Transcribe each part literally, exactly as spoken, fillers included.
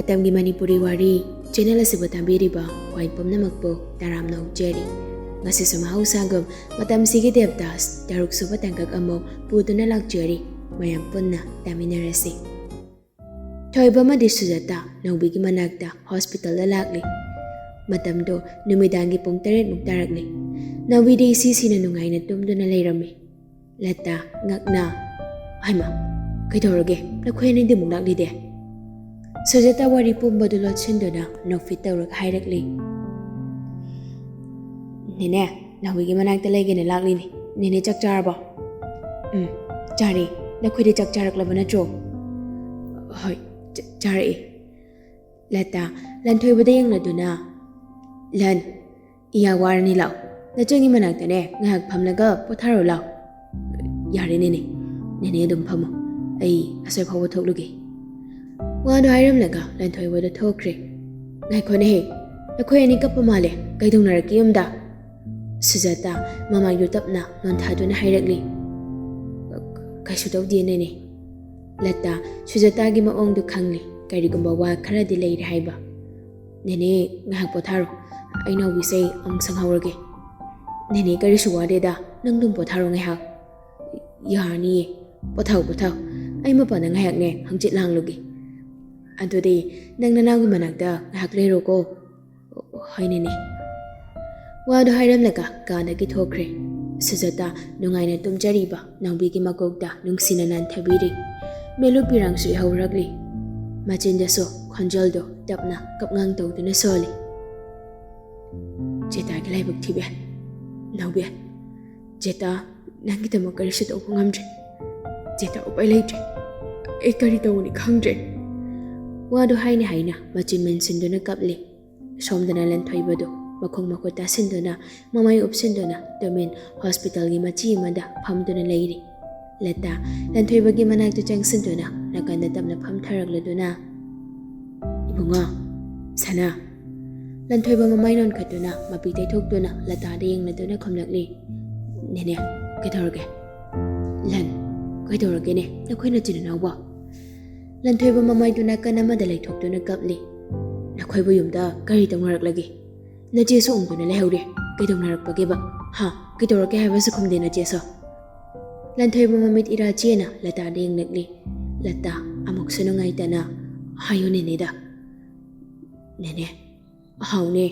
ꯃꯇꯝꯒꯤ ꯃꯅꯤꯄꯨꯔꯤ ꯋꯥꯔꯤ ꯆꯦꯅꯦꯜ ꯑꯁꯤꯕꯨ ꯇꯥꯕꯤꯔꯤꯕ ꯈ꯭ꯋꯥꯏ ꯄꯨꯝꯅꯃꯛꯄꯨ ꯇꯔꯥꯝꯅ ꯑꯣꯛꯆꯔꯤ꯫ ꯉꯁꯤꯁꯨ ꯃꯍꯧꯁꯥꯒꯨꯝ ꯃꯇꯝꯁꯤꯒꯤ ꯗꯦꯕꯗꯥꯁ ꯇꯔꯨꯛ ꯁꯨꯕ ꯇꯥꯡꯀꯛ ꯑꯃꯨꯛ ꯄꯨꯗꯨꯅ ꯂꯥꯛꯆꯔꯤ꯫ ꯃꯌꯥꯝ ꯄꯨꯟꯅ ꯇꯥꯃꯤꯟꯅꯔꯁꯤ꯫ ꯊꯣꯏꯕ ꯑꯃꯗꯤ ꯁꯨꯖꯥꯇꯥ ꯅꯥꯎꯕꯤꯒꯤ ꯃꯅꯥꯛꯇ ꯍꯣꯁꯄꯤꯇꯥꯜꯗ ꯂꯥꯛꯂꯤ꯫ ꯃꯇꯝꯗꯣ ꯅꯨꯃꯤꯗꯥꯡꯒꯤ ꯄꯨꯡ ꯇꯔꯦꯠꯃꯨꯛ ꯇꯥꯔꯛꯂꯤ꯫ ꯅꯥꯎꯕꯤꯗꯤ ꯏꯁꯤ ꯁꯤꯅ ꯅꯨꯡꯉꯥꯏꯅ ꯇꯨꯝꯗꯨꯅ ꯂꯩꯔꯝꯃꯤ꯫ ꯂꯇꯥ ꯉꯛꯅ, "ꯍꯩꯃꯥ, ꯀꯩꯗꯧꯔꯒꯦ? ꯅꯈꯣꯏ ꯑꯅꯤꯗꯤ ꯑꯃꯨꯛ ꯂꯥꯛꯂꯤꯗꯦ?" ꯁꯨꯖꯥꯇꯥ ꯋꯥꯔꯤ ꯄꯨꯝꯕꯗꯨ ꯂꯣꯠꯁꯤꯟꯗꯨꯅ ꯅꯣꯛꯐꯦꯠ ꯇꯧꯔꯒ ꯍꯥꯏꯔꯛꯂꯤ꯫ "ꯅꯦꯅꯦ, ꯅꯥꯎꯕꯤꯒꯤ ꯃꯅꯥꯛꯇ ꯂꯩꯒꯦꯅ ꯂꯥꯛꯂꯤꯅꯤ꯫ ꯅꯦꯅꯦ ꯆꯥꯛ ꯆꯥꯔꯕꯣ?" "ꯎꯝ, ꯆꯥꯔꯦ꯫ ꯅꯈꯣꯏꯗꯤ ꯆꯥꯛ ꯆꯥꯔꯛꯂꯕ ꯅꯠꯇ꯭ꯔꯣ?" "ꯍꯣꯏ, ꯆ-, ꯆꯥꯔꯛꯑꯦ꯫" ꯂꯇꯥ ꯂꯟꯊꯣꯏꯕꯗ ꯌꯦꯡꯂꯗꯨꯅ, "ꯂꯟ, ꯏꯌꯥ ꯋꯥꯔꯅꯤ, ꯂꯥꯛꯑꯣ꯫ ꯅꯆꯟꯒꯤ ꯃꯅꯥꯛꯇꯅꯦ ꯉꯥꯏꯍꯥꯛ ꯐꯝꯂꯒ ꯄꯣꯊꯥꯔꯣ ꯂꯥꯎ꯫" "ꯌꯥꯔꯦ ꯅꯦꯅꯦ, ꯅꯦꯅꯦ ꯑꯗꯨꯝ ꯐꯝꯃꯣ, ꯑꯩ ꯑꯁ꯭ꯋꯥꯏ ꯐꯥꯎꯕ ꯊꯣꯛꯂꯨꯒꯦ꯫" ꯋꯥꯗꯣ ꯍꯥꯏꯔꯝꯂꯒ ꯂꯟꯊꯣꯏꯕꯗꯣ ꯊꯣꯛꯈ꯭ꯔꯦ꯫ "ꯉꯥꯏꯈꯣꯅꯦꯍꯦ, ꯅꯈꯣꯏ ꯑꯅꯤ ꯀꯞꯄ ꯃꯥꯜꯂꯦ, ꯀꯩꯗꯧꯅꯔꯛꯀꯦ ꯌꯨꯝꯗ?" ꯁꯨꯖꯥꯇꯥ ꯃꯃꯥꯏꯗꯨ ꯇꯞꯅ ꯅꯣꯟꯊꯗꯨꯅ ꯍꯥꯏꯔꯛꯂꯤ꯫ "ꯀꯩꯁꯨ ꯇꯧꯗꯦ ꯅꯦꯅꯦ꯫" ꯂꯇꯥ ꯁꯨꯖꯥꯇꯥꯒꯤ ꯃꯑꯣꯡꯗꯨ ꯈꯪꯂꯤ, ꯀꯔꯤꯒꯨꯝꯕ ꯋꯥ ꯈꯔꯗꯤ ꯂꯩꯔꯦ ꯍꯥꯏꯕ꯫ "ꯅꯦꯅꯦ, ꯉꯥꯏꯍꯥꯛ ꯄꯣꯊꯥꯔꯣ, ꯑꯩ ꯅꯥꯎꯕꯤꯁꯦ ꯑꯃꯨꯛ ꯁꯪꯍꯧꯔꯒꯦ꯫" "ꯅꯦꯅꯦ, ꯀꯔꯤꯁꯨ ꯋꯥꯗꯦꯗ, ꯅꯪ ꯑꯗꯨꯝ ꯄꯣꯊꯥꯔꯣ ꯉꯥꯏꯍꯥꯛ꯫" "ꯌꯥꯔꯅꯤꯌꯦ, ꯄꯣꯊꯥꯎ, ꯄꯣꯊꯥꯎ, ꯑꯩ ꯃꯄꯥꯟꯗ ꯉꯥꯏꯍꯥꯛꯅꯦ ꯍꯪꯆꯤꯠ ꯂꯥꯡꯂꯨꯒꯦ꯫ ꯑꯗꯨꯗꯤ ꯅꯪ ꯅꯅꯥꯎꯒꯤ ꯃꯅꯥꯛꯇ ꯉꯥꯏꯍꯥꯛ ꯂꯩꯔꯣꯀꯣ꯫" "ꯍꯣꯏ ꯅꯦꯅꯦ꯫" ꯋꯥꯗꯨ ꯍꯥꯏꯔꯝꯂꯒ ꯀꯥꯗꯒꯤ ꯊꯣꯛꯈ꯭ꯔꯦ꯫ ꯁꯨꯖꯥꯇꯥ ꯅꯨꯡꯉꯥꯏꯅ ꯇꯨꯝꯖꯔꯤꯕ ꯅꯥꯎꯕꯤꯒꯤ ꯃꯀꯣꯛꯇ ꯅꯨꯡꯁꯤꯅ ꯅꯥꯟꯊꯕꯤꯔꯤ꯫ ꯃꯤꯠꯂꯨ ꯄꯤꯔꯥꯡꯁꯨ ꯏꯍꯧꯔꯛꯂꯤ꯫ ꯃꯆꯤꯟꯗꯁꯨ ꯈꯣꯟꯖꯦꯜꯗꯣ ꯇꯞꯅ ꯀꯞꯉꯥꯡ ꯇꯧꯗꯨꯅ ꯁꯣꯜꯂꯤ꯫ "ꯖꯦꯇꯥꯒꯤ ꯂꯥꯏꯕꯛ ꯊꯤꯕꯤ, ꯅꯥꯎꯕꯤ, ꯖꯦꯇꯥ ꯅꯪꯒꯤꯗꯃꯛ ꯀꯔꯤꯁꯨ ꯇꯧꯕ ꯉꯝꯗ꯭ꯔꯦ꯫ ꯖꯦꯇꯥ, ꯎꯄꯥꯏ ꯂꯩꯇ꯭ꯔꯦ꯫ ꯑꯩ ꯀꯔꯤ ꯇꯧꯒꯅꯤ ꯈꯪꯗ꯭ꯔꯦ꯫" ꯋꯥꯗꯨ ꯍꯥꯏꯅ ꯍꯥꯏꯅ ꯃꯆꯤꯟ ꯃꯦꯟꯁꯤꯟꯗꯨꯅ ꯀꯞꯂꯤ꯫ ꯁꯣꯝꯗꯅ ꯂꯟꯊꯣꯏꯕꯗꯨ ꯃꯈꯣꯡ ꯃꯈꯨꯠ ꯇꯥꯁꯤꯟꯗꯨꯅ, ꯃꯃꯥꯏ ꯎꯞꯁꯤꯟꯗꯨꯅ ꯇꯨꯃꯤꯟ ꯍꯣꯁꯄꯤꯇꯥꯜꯒꯤ ꯃꯆꯤ ꯑꯃꯗ ꯐꯝꯗꯨꯅ ꯂꯩꯔꯤ꯫ ꯂꯇꯥ ꯂꯟꯊꯣꯏꯕꯒꯤ ꯃꯅꯥꯛꯇ ꯆꯪꯁꯤꯟꯗꯨꯅ ꯅꯥꯀꯟꯗ ꯇꯞꯅ ꯐꯝꯊꯔꯛꯂꯗꯨꯅ, "ꯏꯕꯨꯡꯉꯣ, ꯁꯅꯥ꯫" ꯂꯟꯊꯣꯏꯕ ꯃꯃꯥꯏ ꯅꯣꯟꯈꯠꯇꯨꯅ ꯃꯄꯤ ꯇꯩꯊꯣꯛꯇꯨꯅ ꯂꯇꯥꯗ ꯌꯦꯡꯂꯗꯨꯅ ꯈꯨꯝꯂꯛꯂꯤ꯫ "ꯅꯦꯅꯦ, ꯀꯩꯗꯧꯔꯒꯦ?" "ꯂꯟ, ꯀꯩꯗꯧꯔꯒꯦꯅꯦ ꯅꯈꯣꯏ ꯅꯆꯤꯟ ꯅꯅꯥꯎꯕꯣ?" ꯂꯟꯊꯣꯏꯕ ꯃꯃꯥꯏꯗꯨ ꯅꯥꯀꯟ ꯑꯃꯗ ꯂꯩꯊꯣꯛꯇꯨꯅ ꯀꯞꯂꯤ꯫ "ꯅꯈꯣꯏꯕꯨ ꯌꯨꯝꯗ ꯀꯔꯤ ꯇꯧꯅꯔꯛꯂꯒꯦ? ꯅꯆꯦꯁꯨ ꯎꯪꯗꯨꯅ ꯂꯩꯍꯧꯔꯦ꯫ ꯀꯩꯗꯧꯅꯔꯛꯄꯒꯦꯕ? ꯍꯥ? ꯀꯩꯗꯧꯔꯛꯀꯦ ꯍꯥꯏꯕꯁꯨ ꯈꯨꯝꯗꯦ ꯅꯆꯦꯁꯨ?" ꯂꯟꯊꯣꯏꯕ ꯃꯃꯤꯠ ꯏꯔꯥ ꯆꯦꯅ ꯂꯇꯥꯗ ꯌꯦꯡꯂꯛꯂꯤ꯫ ꯂꯇꯥ ꯑꯃꯨꯛꯁꯨ ꯅꯨꯡꯉꯥꯏꯇꯅ, "ꯍꯥꯏꯌꯨ ꯅꯦꯅꯦꯗ꯫" "ꯅꯦꯅꯦ, ꯍꯥꯎꯅꯦ꯫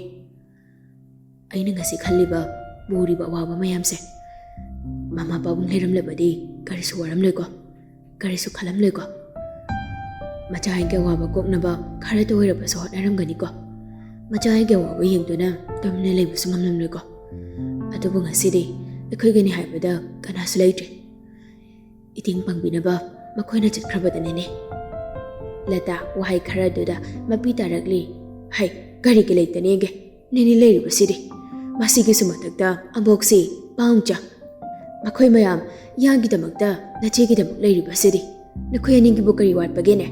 ꯑꯩꯅ ꯉꯁꯤ ꯈꯜꯂꯤꯕ, ꯄꯨꯔꯤꯕ ꯑꯋꯥꯕ ꯃꯌꯥꯝꯁꯦ, ꯃꯃꯥ ꯄꯥꯕꯨꯡ ꯂꯩꯔꯝꯂꯕꯗꯤ ꯀꯔꯤꯁꯨ ꯋꯥꯔꯝꯂꯣꯏꯀꯣ, ꯀꯔꯤꯁꯨ ꯈꯜꯂꯝꯂꯣꯏꯀꯣ꯫ ꯃꯆꯥ ꯑꯩꯒꯤ ꯑꯋꯥꯕ ꯀꯣꯛꯅꯕ ꯈꯔꯇ ꯑꯣꯏꯔꯕꯁꯨ ꯍꯣꯠꯅꯔꯝꯒꯅꯤꯀꯣ꯫ ꯃꯆꯥ ꯑꯩꯒꯤ ꯑꯋꯥꯕ ꯌꯦꯡꯗꯨꯅ ꯇꯨꯃꯤꯟꯅ ꯂꯩꯕꯁꯨ ꯉꯝꯂꯝꯂꯣꯏꯀꯣ꯫ ꯑꯗꯨꯕꯨ ꯉꯁꯤꯗꯤ ꯑꯩꯈꯣꯏꯒꯤꯅꯤ ꯍꯥꯏꯕꯗ ꯀꯅꯥꯁꯨ ꯂꯩꯇ꯭ꯔꯦ꯫ ꯏꯇꯦꯡ ꯄꯥꯡꯕꯤꯅꯕ ꯃꯈꯣꯏꯅ ꯆꯠꯈ꯭ꯔꯕꯗꯅꯤꯅꯦ꯫" ꯂꯇꯥ ꯋꯥꯍꯩ ꯈꯔꯗꯨꯗ ꯃꯄꯤ ꯇꯥꯔꯛꯂꯤ꯫ "ꯍꯩ, ꯀꯔꯤꯒꯤ ꯂꯩꯇꯅꯦꯒꯦ? ꯅꯦꯅꯦ ꯂꯩꯔꯤꯕꯁꯤꯗꯤ꯫ ꯃꯁꯤꯒꯤꯁꯨ ꯃꯊꯛꯇ ꯑꯕꯣꯛꯁꯤ, ꯄꯥꯎꯆꯥ꯫ ꯃꯈꯣꯏ ꯃꯌꯥꯝ ꯌꯥꯒꯤꯗꯃꯛꯇ ꯅꯆꯦꯒꯤꯗꯃꯛ ꯂꯩꯔꯤꯕꯁꯤꯗꯤ꯫ ꯅꯈꯣꯏ ꯑꯅꯤꯒꯤꯕꯨ ꯀꯔꯤ ꯋꯥꯠꯄꯒꯦꯅꯦ?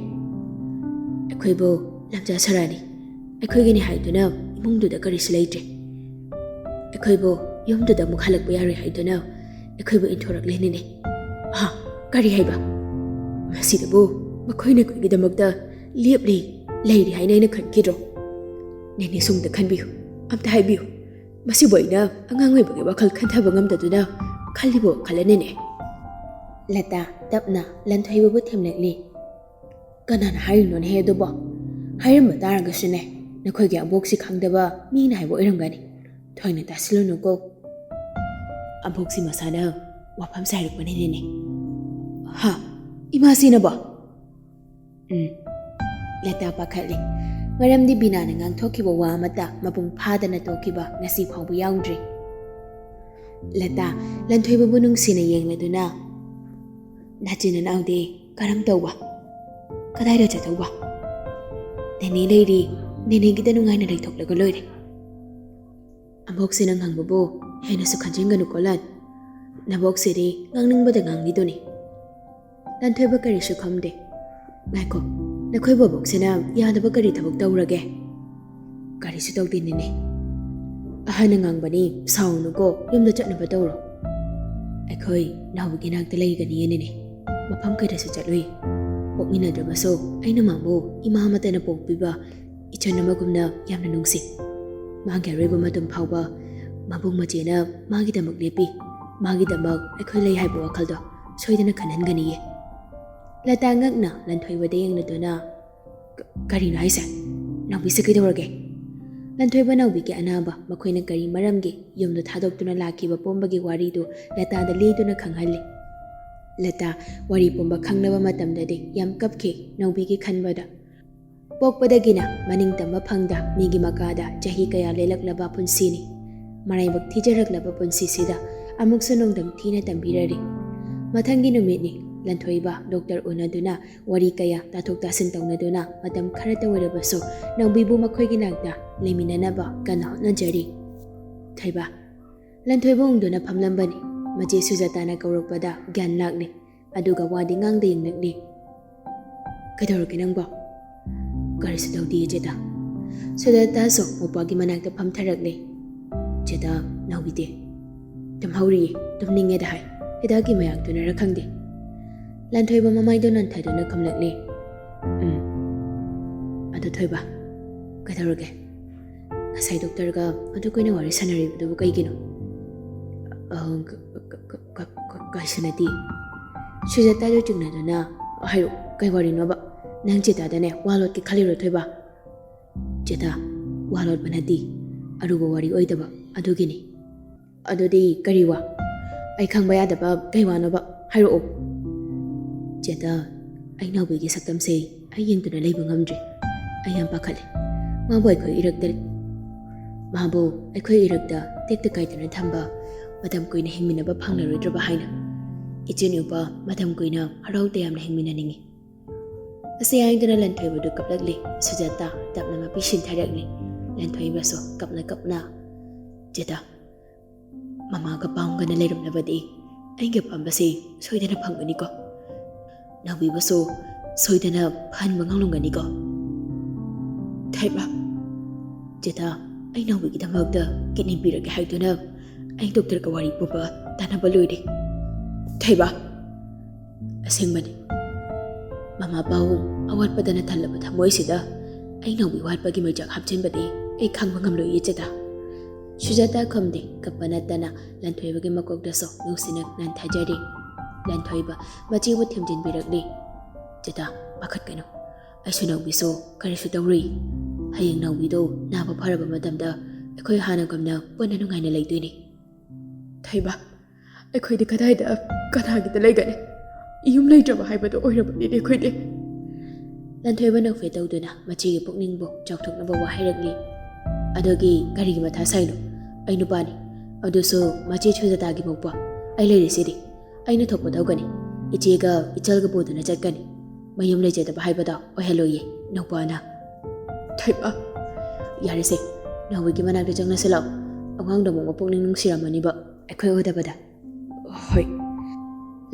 ꯑꯩꯈꯣꯏꯕꯨ ꯂꯝꯖꯥ ꯁꯔꯥꯅꯤ, ꯑꯩꯈꯣꯏꯒꯤꯅꯤ ꯍꯥꯏꯗꯨꯅ ꯏꯃꯨꯡꯗꯨꯗ ꯀꯔꯤꯁꯨ ꯂꯩꯇ꯭ꯔꯦ꯫ ꯑꯩꯈꯣꯏꯕꯨ ꯌꯨꯝꯗꯨꯗ ꯑꯃꯨꯛ ꯍꯜꯂꯛꯄ ꯌꯥꯔꯣꯏ ꯍꯥꯏꯗꯨꯅ ꯑꯩꯈꯣꯏꯕꯨ ꯏꯟꯊꯣꯔꯛꯂꯤꯅꯤꯅꯦ꯫" "ꯍꯥ? ꯀꯔꯤ ꯍꯥꯏꯕ? ꯃꯁꯤꯗꯕꯨ ꯃꯈꯣꯏꯅ ꯑꯩꯈꯣꯏꯒꯤꯗꯃꯛꯇ ꯂꯦꯞꯂꯤ, ꯂꯩꯔꯤ ꯍꯥꯏꯅ ꯑꯩꯅ ꯈꯟꯈꯤꯗ꯭ꯔꯣ? ꯅꯦꯅꯦꯁꯨ ꯑꯝꯇ ꯈꯟꯕꯤꯌꯨ, ꯑꯝꯇ ꯍꯥꯏꯕꯤꯌꯨ꯫ ꯃꯁꯤꯕꯨ ꯑꯩꯅ ꯑꯉꯥꯡ ꯑꯣꯏꯕꯒꯤ ꯋꯥꯈꯜ ꯈꯟꯊꯕ ꯉꯝꯗꯗꯨꯅ ꯈꯜꯂꯤꯕ ꯋꯥꯈꯜꯅꯅꯤꯅꯦ꯫" ꯂꯇꯥ ꯇꯞꯅ ꯂꯟꯊꯣꯏꯕꯕꯨ ꯊꯦꯝꯂꯛꯂꯤ꯫ "ꯀꯅꯥꯅ ꯍꯥꯏꯔꯤꯅꯣꯅꯦꯍꯦ ꯑꯗꯨꯕꯣ? ꯍꯥꯏꯔꯝꯕ ꯇꯥꯔꯒꯁꯨꯅꯦ, ꯅꯈꯣꯏꯒꯤ ꯑꯕꯣꯛꯁꯤ ꯈꯪꯗꯕ ꯃꯤꯅ ꯍꯥꯏꯕ ꯑꯣꯏꯔꯝꯒꯅꯤ꯫ ꯊꯣꯏꯅ ꯇꯥꯁꯤꯜꯂꯨꯅꯨꯀꯣ꯫ ꯑꯕꯣꯛꯁꯤ ꯃꯁꯥꯅ ꯋꯥꯐꯝꯁꯦ ꯍꯥꯏꯔꯛꯄꯅꯤꯅꯦ꯫" "ꯍꯥ? ꯏꯃꯥꯁꯤꯅꯕꯣ?" ꯎꯝ꯫ ꯂꯇꯥ ꯄꯥꯈꯠꯂꯤ꯫ ꯃꯔꯝꯗꯤ ꯕꯤꯅꯥꯅ ꯉꯥꯡꯊꯣꯛꯈꯤꯕ ꯋꯥ ꯑꯃꯠꯇ ꯃꯄꯨꯡ ꯐꯥꯗꯅ ꯇꯣꯛꯈꯤꯕ ꯉꯁꯤ ꯐꯥꯎꯕ ꯌꯥꯎꯗ꯭ꯔꯤ꯫ ꯂꯇꯥ ꯂꯟꯊꯣꯏꯕꯕꯨ ꯅꯨꯡꯁꯤꯅ ꯌꯦꯡꯂꯗꯨꯅ, "ꯅꯆꯤꯟ ꯅꯅꯥꯎꯗꯤ ꯀꯔꯝ ꯇꯧꯕ? ꯀꯗꯥꯏꯗ ꯆꯠꯇꯧꯕ? ꯅꯦꯅꯦ ꯂꯩꯔꯤ, ꯅꯦꯅꯦꯒꯤꯗ ꯅꯨꯡꯉꯥꯏꯅ ꯂꯩꯊꯣꯛꯂꯒ ꯂꯣꯏꯔꯦ꯫ ꯑꯕꯣꯛꯁꯤꯅ ꯉꯥꯡꯕꯕꯨ ꯍꯦꯟꯅꯁꯨ ꯈꯟꯖꯤꯟꯒꯅꯨꯀꯣ ꯂꯟ꯫ ꯅꯕꯣꯛꯁꯤꯗꯤ ꯉꯥꯡꯅꯤꯡꯕꯗ ꯉꯥꯡꯂꯤꯗꯨꯅꯤ꯫" ꯂꯟꯊꯣꯏꯕ ꯀꯔꯤꯁꯨ ꯈꯨꯝꯗꯦ꯫ "ꯉꯥꯏꯈꯣ, ꯅꯈꯣꯏ ꯕꯣꯕꯣꯛꯁꯤꯅ ꯌꯥꯗꯕ ꯀꯔꯤ ꯊꯕꯛ ꯇꯧꯔꯒꯦ?" "ꯀꯔꯤꯁꯨ ꯇꯧꯗꯦ ꯅꯦꯅꯦ꯫ ꯑꯍꯟꯅ ꯉꯥꯡꯕꯅꯤ, ꯁꯥꯎꯅꯨꯀꯣ, ꯌꯨꯝꯗ ꯆꯠꯅꯕ ꯇꯧꯔꯣ꯫" "ꯑꯩꯈꯣꯏ ꯅꯥꯎꯕꯒꯤ ꯅꯥꯛꯇ ꯂꯩꯒꯅꯤꯌꯦ ꯅꯦꯅꯦ, ꯃꯐꯝ ꯀꯩꯗꯁꯨ ꯆꯠꯂꯨꯏ꯫" ꯄꯣꯛꯃꯤꯟꯅꯗ꯭ꯔꯕꯁꯨ ꯑꯩꯅ ꯃꯥꯕꯨ ꯏꯃꯥ ꯑꯃꯠꯇꯅ ꯄꯣꯛꯄꯤꯕ ꯏꯆꯟ ꯑꯃꯒꯨꯝꯅ ꯌꯥꯝꯅ ꯅꯨꯡꯁꯤ꯫ ꯃꯥꯒꯤ ꯑꯔꯣꯏꯕ ꯃꯇꯝ ꯐꯥꯎꯕ ꯃꯕꯨꯡ ꯃꯆꯦꯅ ꯃꯥꯒꯤꯗꯃꯛ ꯂꯦꯞꯄꯤ꯫ ꯃꯥꯒꯤꯗꯃꯛ ꯑꯩꯈꯣꯏ ꯂꯩ ꯍꯥꯏꯕ ꯋꯥꯈꯜꯗꯣ ꯁꯣꯏꯗꯅ ꯈꯟꯍꯟꯒꯅꯤꯌꯦ꯫ ꯂꯇꯥ ꯉꯛꯅ ꯂꯟꯊꯣꯏꯕꯗ ꯌꯦꯡꯂꯗꯨꯅ, "ꯀ-, ꯀꯔꯤꯅꯣ ꯍꯥꯏꯁꯦ? ꯅꯥꯎꯕꯤꯁꯦ ꯀꯩꯗꯧꯔꯒꯦ?" ꯂꯟꯊꯣꯏꯕ ꯅꯥꯎꯕꯤꯒꯤ ꯑꯅꯥꯕ, ꯃꯈꯣꯏꯅ ꯀꯔꯤ ꯃꯔꯝꯒꯤ ꯌꯨꯝꯗ ꯊꯥꯗꯣꯛꯇꯨꯅ ꯂꯥꯛꯈꯤꯕ ꯄꯨꯝꯕꯒꯤ ꯋꯥꯔꯤꯗꯨ ꯂꯇꯥꯗ ꯂꯤꯗꯨꯅ ꯈꯪꯍꯜꯂꯤ꯫ ꯂꯇꯥ ꯋꯥꯔꯤ ꯄꯨꯝꯕ ꯈꯪꯅꯕ ꯃꯇꯝꯗꯗꯤ ꯌꯥꯝ ꯀꯞꯈꯤ ꯅꯥꯎꯕꯤꯒꯤ ꯈꯟꯕꯗ꯫ ꯄꯣꯛꯄꯗꯒꯤꯅ ꯃꯅꯤꯡ ꯇꯝꯕ ꯐꯪꯗ ꯃꯤꯒꯤ ꯃꯀꯥꯗ ꯆꯍꯤ ꯀꯌꯥ ꯂꯦꯜꯂꯛꯂꯕ ꯄꯨꯟꯁꯤꯅꯤ꯫ ꯃꯔꯥꯏꯕꯛ ꯊꯤꯖꯔꯛꯂꯕ ꯄꯨꯟꯁꯤꯁꯤꯗ ꯑꯃꯨꯛꯁꯨ ꯅꯣꯡꯗꯝ ꯊꯤꯅ ꯇꯝꯕꯤꯔꯔꯤ꯫ ꯃꯊꯪꯒꯤ ꯅꯨꯃꯤꯠꯅꯤ꯫ ꯂꯟꯊꯣꯏꯕ ꯗꯣꯛꯇꯔ ꯎꯅꯗꯨꯅ ꯋꯥꯔꯤ ꯀꯌꯥ ꯇꯥꯊꯣꯛ ꯇꯥꯁꯤꯟ ꯇꯧꯅꯗꯨꯅ ꯃꯇꯝ ꯈꯔꯇ ꯑꯣꯏꯔꯕꯁꯨ ꯅꯥꯎꯕꯤꯕꯨ ꯃꯈꯣꯏꯒꯤ ꯅꯥꯛꯇ ꯂꯩꯃꯤꯟꯅꯅꯕ ꯀꯟꯅ ꯍꯣꯠꯅꯖꯔꯤ꯫ ꯊꯣꯏꯕ꯫ ꯂꯟꯊꯣꯏꯕ ꯎꯪꯗꯨꯅ ꯐꯝꯂꯝꯕꯅꯤ꯫ ꯃꯆꯦ ꯁꯨꯖꯥꯇꯥꯅ ꯀꯧꯔꯛꯄꯗ ꯒ꯭ꯌꯥꯟ ꯂꯥꯛꯂꯤ꯫ ꯑꯗꯨꯒ ꯋꯥꯗꯤ ꯉꯥꯡꯗ ꯌꯦꯡꯂꯛꯂꯤ꯫ "ꯀꯩꯗꯧꯔꯒꯦ ꯅꯪꯕꯣ?" "ꯀꯔꯤꯁꯨ ꯇꯧꯗꯤꯌꯦ ꯆꯦꯗ꯫" ꯁꯨꯖꯥꯇꯥꯁꯨ ꯃꯧꯄ꯭ꯋꯥꯒꯤ ꯃꯅꯥꯛꯇ ꯐꯝꯊꯔꯛꯂꯦ꯫ "ꯆꯦꯗ, ꯅꯥꯎꯕꯤꯗꯤ?" "ꯇꯨꯝꯍꯧꯔꯤꯌꯦ, ꯇꯨꯝꯅꯤꯡꯉꯦꯗ ꯍꯥꯏ꯫ ꯍꯤꯗꯥꯛꯀꯤ ꯃꯌꯥꯛꯇꯨꯅꯔ ꯈꯪꯗꯦ꯫" ꯂꯟꯊꯣꯏꯕ ꯃꯃꯥꯏꯗꯣ ꯅꯟꯊꯗꯨꯅ ꯈꯨꯝꯂꯛꯂꯦ꯫ "ꯎꯝ꯫ ꯑꯗꯣ ꯊꯣꯏꯕ, ꯀꯩꯗꯧꯔꯒꯦ? ꯉꯁꯥꯏ ꯗꯣꯛꯇꯔꯒ ꯑꯗꯨ ꯀꯨꯏꯅ ꯋꯥꯔꯤ ꯁꯥꯟꯅꯔꯤꯕꯗꯨꯕꯨ ꯀꯩꯒꯤꯅꯣ?" "ꯑ, ꯀ-, ꯀ-, ꯀ-, ꯀ-, ꯀ-, ꯀꯩꯁꯨ ꯅꯠꯇꯦ꯫" ꯁꯨꯖꯥꯇꯥꯗꯨ ꯆꯤꯡꯅꯗꯨꯅ, "ꯍꯥꯏꯔꯣ, ꯀꯩ ꯋꯥꯔꯤꯅꯣꯕ? ꯅꯪ ꯆꯦꯇꯥꯗꯅꯦ ꯋꯥ ꯂꯣꯠꯀꯦ ꯈꯜꯂꯤꯔꯣ ꯊꯣꯏꯕ?" "ꯆꯦꯇꯥ, ꯋꯥ ꯂꯣꯠꯄ ꯅꯠꯇꯦ, ꯑꯔꯨꯕ ꯋꯥꯔꯤ ꯑꯣꯏꯗꯕ ꯑꯗꯨꯒꯤꯅꯤ꯫" "ꯑꯗꯨꯗꯤ ꯀꯔꯤ ꯋꯥ? ꯑꯩ ꯈꯪꯕ ꯌꯥꯗꯕ ꯀꯩ ꯋꯥꯅꯣꯕ? ꯍꯥꯏꯔꯛꯑꯣ꯫" "ꯆꯦꯇꯥ, ꯑꯩ ꯅꯥꯎꯕꯤꯒꯤ ꯁꯛꯇꯝꯁꯦ ꯑꯩ ꯌꯦꯡꯗꯨꯅ ꯂꯩꯕ ꯉꯝꯗ꯭ꯔꯦ꯫ ꯑꯩ ꯌꯥꯝ ꯄꯥꯈꯠꯂꯦ꯫ ꯃꯥꯕꯨ ꯑꯩꯈꯣꯏ ꯏꯔꯛꯇ, ꯃꯥꯕꯨ ꯑꯩꯈꯣꯏ ꯏꯔꯛꯇ ꯇꯦꯛꯇ ꯀꯥꯏꯗꯅ ꯊꯝꯕ, ꯃꯇꯝ ꯀꯨꯏꯅ ꯍꯤꯡꯃꯤꯟꯅꯕ ꯐꯪꯂꯔꯣꯏꯗ꯭ꯔꯕ ꯍꯥꯏꯅ꯫ ꯏꯆꯦ ꯅꯨꯄꯥ ꯃꯇꯝ ꯀꯨꯏꯅ ꯍꯔꯥꯎ ꯇꯌꯥꯝꯅ ꯍꯤꯡꯃꯤꯟꯅꯅꯤꯡꯉꯤ꯫" ꯑꯁꯤ ꯍꯥꯏꯗꯨꯅ ꯂꯟꯊꯣꯏꯕꯗꯨ ꯀꯞꯂꯛꯂꯤ꯫ ꯁꯨꯖꯥꯇꯥ ꯇꯞꯅ ꯃꯄꯤ ꯁꯤꯟꯊꯔꯛꯂꯤ꯫ ꯂꯟꯊꯣꯏꯕꯁꯨ ꯀꯞꯅ ꯀꯞꯅ, "ꯆꯦꯇꯥ, ꯃꯃꯥꯒ ꯄꯥꯎꯒꯅ ꯂꯩꯔꯝꯂꯕꯗꯤ ꯑꯩꯒꯤ ꯑꯄꯥꯝꯕꯁꯤ ꯁꯣꯏꯗꯅ ꯐꯪꯒꯅꯤꯀꯣ? ꯅꯥꯎꯕꯤꯕꯨꯁꯨ ꯁꯣꯏꯗꯅ ꯐꯍꯟꯕ ꯉꯝꯂꯝꯒꯅꯤꯀꯣ?" "ꯊꯣꯏꯕ, ꯆꯦꯇꯥ, ꯑꯩ ꯅꯥꯎꯕꯤꯒꯤꯗꯃꯛꯇ ꯀꯤꯗꯅꯤ ꯄꯤꯔꯒꯦ ꯍꯥꯏꯗꯨꯅ ꯑꯩ ꯗꯣꯛꯇꯔꯒ ꯋꯥꯔꯤ ꯄꯨꯝꯕ ꯇꯥꯟꯅꯕ ꯂꯣꯏꯔꯦ꯫ ꯊꯣꯏꯕ, ꯑꯁꯦꯡꯕꯅꯤ꯫ "ꯃꯃꯥ ꯄꯥꯕꯨꯡ ꯑꯋꯥꯠꯄꯗꯅ ꯊꯜꯂꯕ ꯊꯃꯣꯏꯁꯤꯗ ꯑꯩ ꯅꯥꯎꯕꯤ ꯋꯥꯠꯄꯒꯤ ꯃꯩꯆꯥꯛ ꯍꯥꯞꯆꯤꯟꯕꯗꯤ ꯑꯩ ꯈꯪꯕ ꯉꯝꯂꯣꯏ ꯏꯆꯦꯗ"꯫ ꯁꯨꯖꯥꯇꯥ ꯈꯨꯝꯗꯦ꯫ ꯀꯞꯄ ꯅꯠꯇꯅ ꯂꯟꯊꯣꯏꯕꯒꯤ ꯃꯀꯣꯛꯇꯁꯨ ꯅꯨꯡꯁꯤꯅ ꯅꯟꯊꯖꯔꯤ꯫ ꯂꯟꯊꯣꯏꯕ ꯃꯆꯦꯕꯨ ꯊꯦꯝꯖꯤꯟꯕꯤꯔꯛꯂꯤ꯫ "ꯆꯦꯇꯥ, ꯄꯥꯈꯠꯀꯅꯨ꯫ ꯑꯩꯁꯨ ꯅꯥꯎꯕꯤꯁꯨ ꯀꯔꯤꯁꯨ ꯇꯧꯔꯨꯏ꯫ ꯍꯌꯦꯡ ꯅꯥꯎꯕꯤꯗꯣ ꯅꯥꯕ ꯐꯔꯕ ꯃꯇꯝꯗ ꯑꯩꯈꯣꯏ ꯍꯥꯟꯅꯒꯨꯝꯅ ꯄꯨꯟꯅ ꯅꯨꯡꯉꯥꯏꯅ ꯂꯩꯗꯣꯏꯅꯤ"꯫ "ꯊꯣꯏꯕ, ꯑꯩꯈꯣꯏꯗꯤ ꯀꯗꯥꯏꯗ ꯀꯅꯥꯒꯤꯗ ꯂꯩꯒꯅꯤ? ꯌꯨꯝ ꯂꯩꯇ꯭ꯔꯕ ꯍꯥꯏꯕꯗꯣ ꯑꯣꯏꯔꯕꯅꯤꯅꯦ ꯑꯩꯈꯣꯏꯗꯤ"꯫ ꯂꯟꯊꯣꯏꯕ ꯅꯣꯛꯐꯦꯠ ꯇꯧꯗꯨꯅ ꯃꯆꯦꯒꯤ ꯄꯨꯛꯅꯤꯡꯕꯨ ꯆꯥꯎꯊꯣꯛꯅꯕ ꯋꯥ ꯍꯥꯏꯔꯛꯂꯤ꯫ "ꯑꯗꯨꯒꯤ ꯀꯔꯤꯒꯤ ꯃꯊꯥ ꯁꯥꯏꯅꯣ? ꯑꯩ ꯅꯨꯄꯥꯅꯤ, ꯑꯗꯨꯁꯨ ꯃꯆꯦ ꯁꯨꯖꯥꯇꯥꯒꯤ ꯃꯧꯄ꯭ꯋꯥ꯫ ꯑꯩ ꯂꯩꯔꯤꯁꯤꯗꯤ꯫ ꯑꯩꯅ ꯊꯣꯛꯄ ꯇꯧꯒꯅꯤ꯫ ꯏꯆꯦꯒ ꯏꯆꯜꯒ ꯄꯨꯗꯨꯅ ꯆꯠꯀꯅꯤ꯫ ꯃꯌꯨꯝ ꯂꯩꯖꯗꯕ ꯍꯥꯏꯕꯗꯣ ꯑꯣꯏꯍꯜꯂꯣꯏꯌꯦ ꯅꯨꯄꯥꯅ"꯫ "ꯊꯣꯏꯕ"꯫ "ꯌꯥꯔꯦꯁꯦ, ꯅꯥꯎꯕꯤꯒꯤ ꯃꯅꯥꯛꯇ ꯆꯪꯂꯁꯤ ꯂꯥꯛꯑꯣ꯫ ꯑꯉꯥꯡꯗꯣ ꯑꯃꯨꯛ ꯃꯄꯨꯛꯅꯤꯡ ꯅꯨꯡꯁꯤꯔꯝꯃꯅꯤꯕ ꯑꯩꯈꯣꯏ ꯎꯗꯕꯗ"꯫ "ꯍꯣꯏ"꯫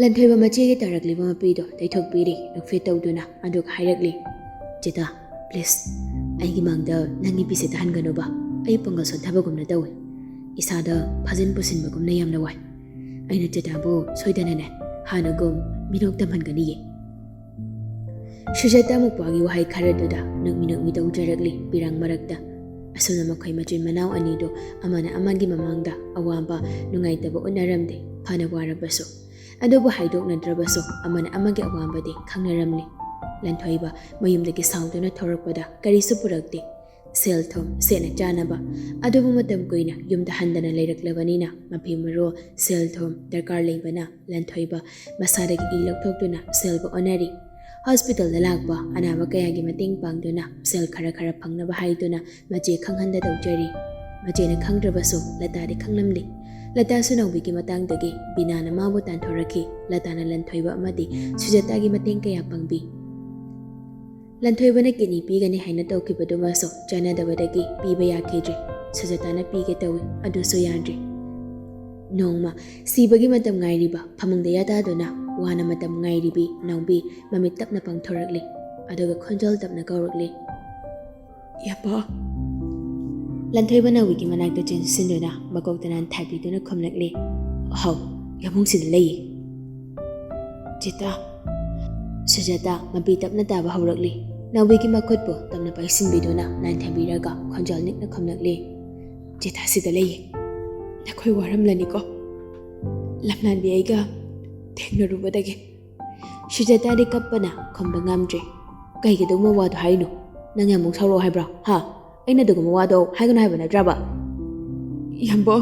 ꯂꯟꯊꯣꯏꯕ ꯃꯆꯦꯒꯤ ꯇꯥꯔꯛꯂꯤꯕ ꯃꯄꯤꯗꯣ ꯇꯩꯊꯣꯛꯄꯤꯔꯤ ꯅꯣꯛꯐꯦꯠ ꯇꯧꯗꯨꯅ, ꯑꯗꯨꯒ ꯍꯥꯏꯔꯛꯂꯤ, "ꯆꯦꯇꯥ, please, ꯑꯩꯒꯤ ꯃꯥꯡꯗ ꯅꯪꯒꯤ ꯄꯤꯁꯦ ꯇꯥꯍꯟꯒꯅꯨꯕ꯫ ꯑꯩ ꯄꯥꯡꯒꯜ ꯁꯣꯟꯊꯕꯒꯨꯝꯅ ꯇꯧꯏ꯫ ꯏꯁꯥꯗ ꯐꯥꯖꯤꯟ ꯄꯨꯁꯤꯟꯕꯒꯨꯝꯅ ꯌꯥꯝꯅ ꯋꯥꯏ꯫ ꯑꯩꯅ ꯆꯦꯇꯥꯕꯨ ꯁꯣꯏꯗꯅꯅꯦ ꯍꯥꯟꯅꯒꯨꯝ ꯃꯤꯅꯣꯛ ꯇꯝꯍꯟꯒꯅꯤꯌꯦ"꯫ ꯁꯨꯖꯥꯇꯥ ꯃꯧꯄ꯭ꯋꯥꯒꯤ ꯋꯥꯍꯩ ꯈꯔꯗꯨꯗ ꯅꯣꯛꯃꯤ ꯅꯣꯛꯃꯤ ꯇꯧꯖꯔꯛꯂꯤ ꯄꯤꯔꯥꯡ ꯃꯔꯛꯇ꯫ ꯑꯁꯨꯝꯅ ꯃꯈꯣꯏ ꯃꯆꯤꯟ ꯃꯅꯥꯎ ꯑꯅꯤꯗꯨ ꯑꯃꯅ ꯑꯃꯒꯤ ꯃꯃꯥꯡꯗ ꯑꯋꯥꯕ, ꯅꯨꯡꯉꯥꯏꯇꯕ ꯎꯠꯅꯔꯝꯗꯦ, ꯐꯅ ꯋꯥꯔꯕꯁꯨ꯫ ꯑꯗꯨꯕꯨ ꯍꯥꯏꯗꯣꯛꯅꯗ꯭ꯔꯕꯁꯨ ꯑꯃꯅ ꯑꯃꯒꯤ ꯑꯋꯥꯕꯗꯤ ꯈꯪꯅꯔꯝꯂꯤ꯫ ꯂꯟꯊꯣꯏꯕ ꯃꯌꯨꯝꯗꯒꯤ ꯁꯥꯎꯗꯨꯅ ꯊꯣꯔꯛꯄꯗ ꯀꯔꯤꯁꯨ ꯄꯨꯔꯛꯇꯦ꯫ ꯁꯦꯜ ꯊꯨꯝ ꯁꯦꯠꯅ ꯆꯥꯅꯕ꯫ ꯑꯗꯨꯕꯨ ꯃꯇꯝ ꯀꯨꯏꯅ ꯌꯨꯝꯗ ꯍꯟꯗꯅ ꯂꯩꯔꯛꯂꯕꯅꯤꯅ ꯃꯐꯤ ꯃꯔꯣꯜ, ꯁꯦꯜ ꯊꯨꯝ ꯗꯔꯀꯥꯔ ꯂꯩꯕꯅ ꯂꯟꯊꯣꯏꯕ ꯃꯁꯥꯗꯒꯤ ꯏ ꯂꯧꯊꯣꯛꯇꯨꯅ ꯁꯦꯜꯕꯨ ꯑꯣꯟꯅꯔꯤ꯫ ꯍꯣꯁꯄꯤꯇꯥꯜꯗ ꯂꯥꯛꯄ ꯑꯅꯥꯕ ꯀꯌꯥꯒꯤ ꯃꯇꯦꯡ ꯄꯥꯡꯗꯨꯅ ꯁꯦꯜ ꯈꯔ ꯈꯔ ꯐꯪꯅꯕ ꯍꯥꯏꯗꯨꯅ ꯃꯆꯦ ꯈꯪꯍꯟꯗ ꯇꯧꯖꯔꯤ꯫ ꯃꯆꯦꯅ ꯈꯪꯗ꯭ꯔꯕꯁꯨ ꯂꯇꯥꯗꯤ ꯈꯪꯂꯝꯂꯤ꯫ ꯂꯇꯥꯁꯨ ꯅꯥꯎꯕꯤꯒꯤ ꯃꯇꯥꯡꯗꯒꯤ ꯕꯤꯅꯥꯅ ꯃꯥꯕꯨ ꯇꯥꯟꯊꯣꯔꯛꯈꯤ꯫ ꯂꯇꯥꯅ ꯂꯟꯊꯣꯏꯕ ꯑꯃꯗꯤ ꯁꯨꯖꯥꯇꯥꯒꯤ ꯃꯇꯦꯡ ꯀꯌꯥ ꯄꯥꯡꯕꯤ꯫ ꯂꯟꯊꯣꯏꯕꯅ ꯀꯤꯗꯅꯤ ꯄꯤꯒꯅꯤ ꯍꯥꯏꯅ ꯇꯧꯈꯤꯕꯗꯨꯃꯁꯨ ꯆꯥꯟꯅꯗꯕꯗꯒꯤ ꯄꯤꯕ ꯌꯥꯈꯤꯗ꯭ꯔꯦ꯫ ꯁꯨꯖꯥꯇꯥꯅ ꯄꯤꯒꯦ ꯇꯧꯏ, ꯑꯗꯨꯁꯨ ꯌꯥꯗ꯭ꯔꯦ꯫ ꯅꯣꯡꯃ ꯁꯤꯕꯒꯤ ꯃꯇꯝ ꯉꯥꯏꯔꯤꯕ ꯐꯃꯨꯡꯗ ꯌꯥꯇꯥꯗꯨꯅ ꯋꯥꯅ ꯃꯇꯝ ꯉꯥꯏꯔꯤꯕꯤ ꯅꯥꯎꯕꯤ ꯃꯃꯤꯠ ꯇꯞꯅ ꯄꯥꯡꯊꯣꯔꯛꯂꯤ꯫ ꯑꯗꯨꯒ ꯈꯣꯟꯖꯦꯜ ꯇꯞꯅ ꯀꯧꯔꯛꯂꯤ, "ꯌꯥꯄꯥ"꯫ ꯂꯟꯊꯣꯏꯕ ꯅꯥꯎꯕꯤꯒꯤ ꯃꯅꯥꯛꯇ ꯆꯦꯟꯁꯤꯟꯗꯨꯅ ꯃꯀꯣꯛꯇ ꯅꯥꯟꯊꯕꯤꯗꯨꯅ ꯈꯨꯝꯂꯛꯂꯤ, "ꯍꯥꯎ, ꯌꯥꯃꯨꯡꯁꯤꯗ ꯂꯩꯌꯦ"꯫ "ꯆꯦꯇꯥ"꯫ ꯁꯨꯖꯥꯇꯥ ꯃꯄꯤ ꯇꯞꯅ ꯇꯥꯕ ꯍꯧꯔꯛꯂꯤ꯫ ꯅꯥꯎꯕꯤꯒꯤ ꯃꯈꯨꯠꯄꯨ ꯇꯞꯅ ꯄꯥꯏꯁꯤꯟꯕꯤꯗꯨꯅ ꯅꯥꯟꯊꯕꯤꯔꯒ ꯈꯣꯟꯖꯦꯜ ꯅꯤꯛꯅ ꯈꯨꯝꯂꯛꯂꯤ, "ꯆꯦꯊꯥ ꯁꯤꯗ ꯂꯩꯌꯦ꯫ ꯅꯈꯣꯏ ꯋꯥꯔꯝꯂꯅꯤꯀꯣ꯫ ꯂꯝꯂꯥꯟꯕꯤ ꯑꯩꯒ ꯊꯦꯡꯅꯔꯨꯕꯗꯒꯤ꯫" ꯁꯨꯖꯥꯇꯥꯗꯤ ꯀꯞꯄꯅ ꯈꯨꯝꯕ ꯉꯝꯗ꯭ꯔꯦ꯫ "ꯀꯩꯒꯤꯗꯧꯕ ꯋꯥꯗꯣ ꯍꯥꯏꯅꯣ? ꯅꯪ ꯌꯥꯝꯕꯨꯡ ꯁꯥꯎꯔꯛꯑꯣ ꯍꯥꯏꯕ꯭ꯔꯣ? ꯍꯥ? ꯑꯩꯅ ꯑꯗꯨꯒꯨꯝꯕ ꯋꯥꯗꯣ ꯍꯥꯏꯒꯅꯨ ꯍꯥꯏꯕ ꯅꯠꯇ꯭ꯔꯕ?" "ꯌꯥꯝꯕꯣ,